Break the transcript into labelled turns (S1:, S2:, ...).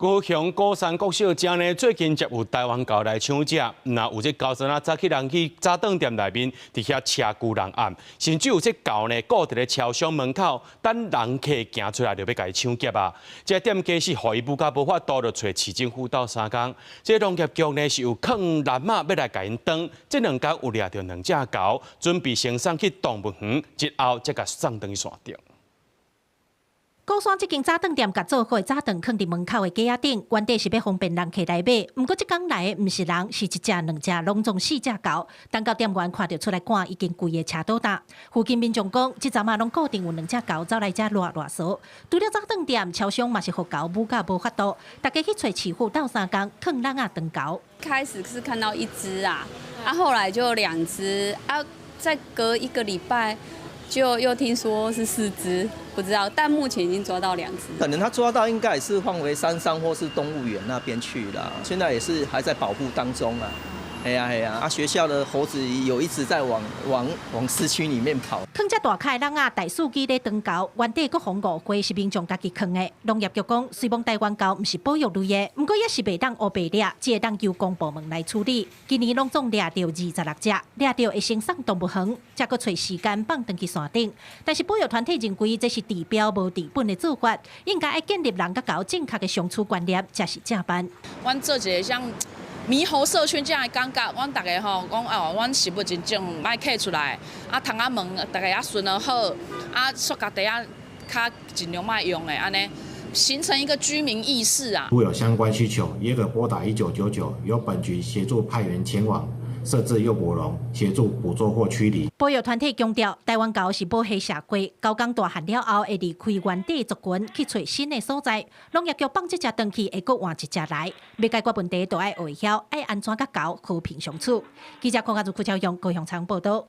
S1: 高雄鼓山國小遮呢，最近才有台灣猴來搶食，若有這猴硲仔早起人去早頓店內面，佇遐車龜人暗，甚至有這猴呢，顧佇咧超商門口等人客行出來就欲共伊搶劫啊！這個店家是予伊舞甲無法度，就揣市政府鬥相共。這農業局呢是有囥欄仔欲來共𪜶擋，這兩工有掠著兩隻猴，準備先送去動物園，日後才共送轉去山頂。
S2: 鼓山這間早頓店共做好的早頓囥佇門口的架仔頂，原底是欲方便人客來買。毋過這工來的毋是人，是一隻、兩隻，攏總四隻猴。等到店員看著出來趕，已經規个車倒搭。附近民眾講，這陣仔攏固定有兩隻猴走來遮賴賴趖。除了早頓店，超商嘛是予猴舞甲無法度，大家去揣市府鬥相共，囥籠仔擋猴。
S3: 開始是看到一隻啊，啊後來就兩隻，啊再隔一個禮拜就又聽說是四隻，不知道，但目前已經抓到兩隻。
S4: 可能他抓到應該也是放回山上或是動物園那邊去了，現在也是還在保護當中啊。係啊係啊，啊學校的猴子有一直在往市區裡面跑。
S2: 囥遮大塊籠仔，大數據咧擋猴，原底閣予誤會是民眾家己囥的。農業局講，雖罔台灣猴毋是保育類的，毋過也是袂當烏白掠，只會當由公部門來處理。今年攏總掠著26隻，掠著會先送動物園，才閣揣時間放轉去山頂。但是保育團體認為這是治標無治本的做法，應該愛建立人佮猴正確的相處觀念，才是正範。
S5: 阮做一个像獼猴社區這樣的感覺，阮逐家吼講哦，阮食物真正莫揢出來，啊，窗仔門逐家也順了好，啊，塑膠袋仔較盡量莫用的，按呢形成一個居民意識啊。
S6: 如有相關需求，也可撥打1999，由本局協助派員前往設置誘捕籠，協助捕捉或驅離。
S2: 保育團體強調，台灣猴是母系社會，猴剛大漢了後會離開原地族群去揣新的所在。農業局放這隻轉去，會閣換一隻來。欲解決問題，就愛學會曉愛按怎佮猴和平相處。記者鄺家如、柯超勇高雄採訪報導。